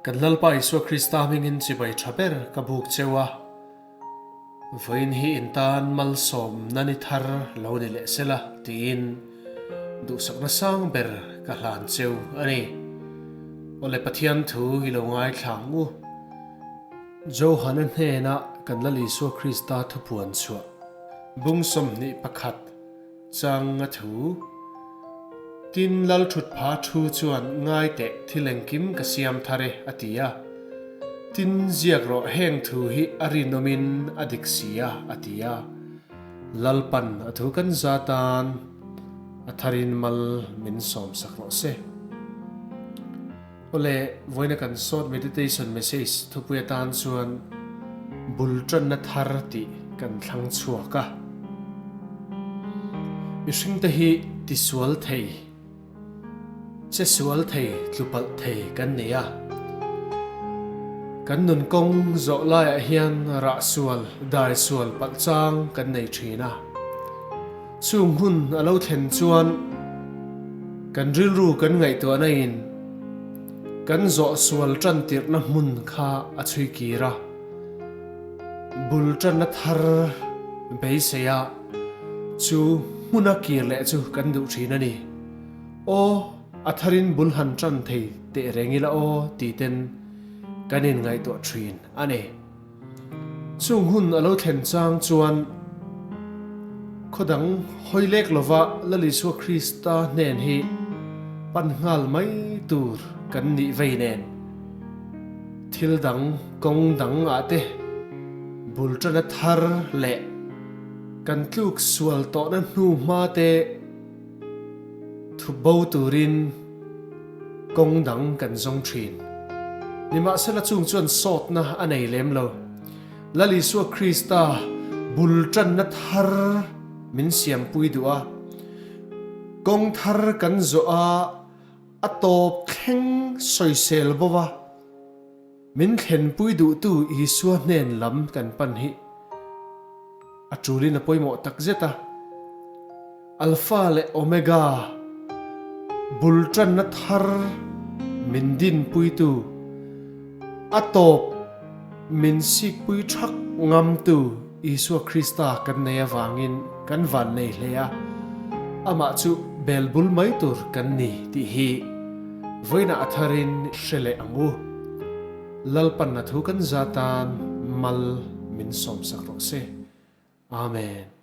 Kan Lalpa Isua Krista hmingin chibai tha ber ka buk cheu a, vawiin hi in tan malsawmna ni thar lo ni leh sela tiin duhsakna sang ber ka hlan cheu a ni. Awle Pathian thu i lo ngaithla ang u. Johana hnena kan Lal Isua Krista thupuan chhuah bung 21 Chang a thu. Tin, Lal thutpha thu chuan ngai teh thil engkim ka siam thar e, a ti a. Tin, ziak rawh heng thu hi a rinawmin a dik si a, a ti a. Lalpan a thu kan za tan a tharin mal min sawmsak rawh se. Awle, vawiina kan short meditation message thupui atan chuan bul tanna thar tih kan thlang chhuak a. Mihringte hi tisual thei, che sual thei, tlu palh thei kan ni a. Kan nun kawng zawh laiah hian rah sual, dai sual palh chang kan nei thin a. Chung hun a lo thlen chuan kan rilru kan ngaihtuahna in kan zawh sual tan tirhna hmun kha a chhui kir a, bul tanna thar beisei a chu hmuna kir leh chu kan duh thin a ni. Aw, a tharin bul han tan thei teh reng ila aw ti ten kan inngaihtuah thin a ni. Chung hun a lo thlen chang chuan khaw dang hawi lek lova Lal Isua Krista hnen hi pan nghal mai tur kan nih vei nen thil dang kawng dang ah te bul tana thar leh kan tluk sual tawhna hnu hma te Thup bo turin kawng dang kan zawng thin. Nimahsela chung chuan sawtna a nei lem lo. Lal Isua Krista bul tanna thar min siampui duh a. Kawng thar kan zawh a, a tawp thleng sawisel bo va. Min thlenpui duhtu Isua hnen lam kan pan hi a tulin a pawimawh tak zet a. Alpha leh Omega, bul tanna thar min dinpuitu, a tawp min sikpui thak ngamtu Isua Krista kan nei avangin kan vannei hle a, amah chu bel bul mai tur kan ni tih hi vawiinah a tharin hre leh ang u. Lalpanna thu kan za tan mal min sawmsak rawh se. Amen.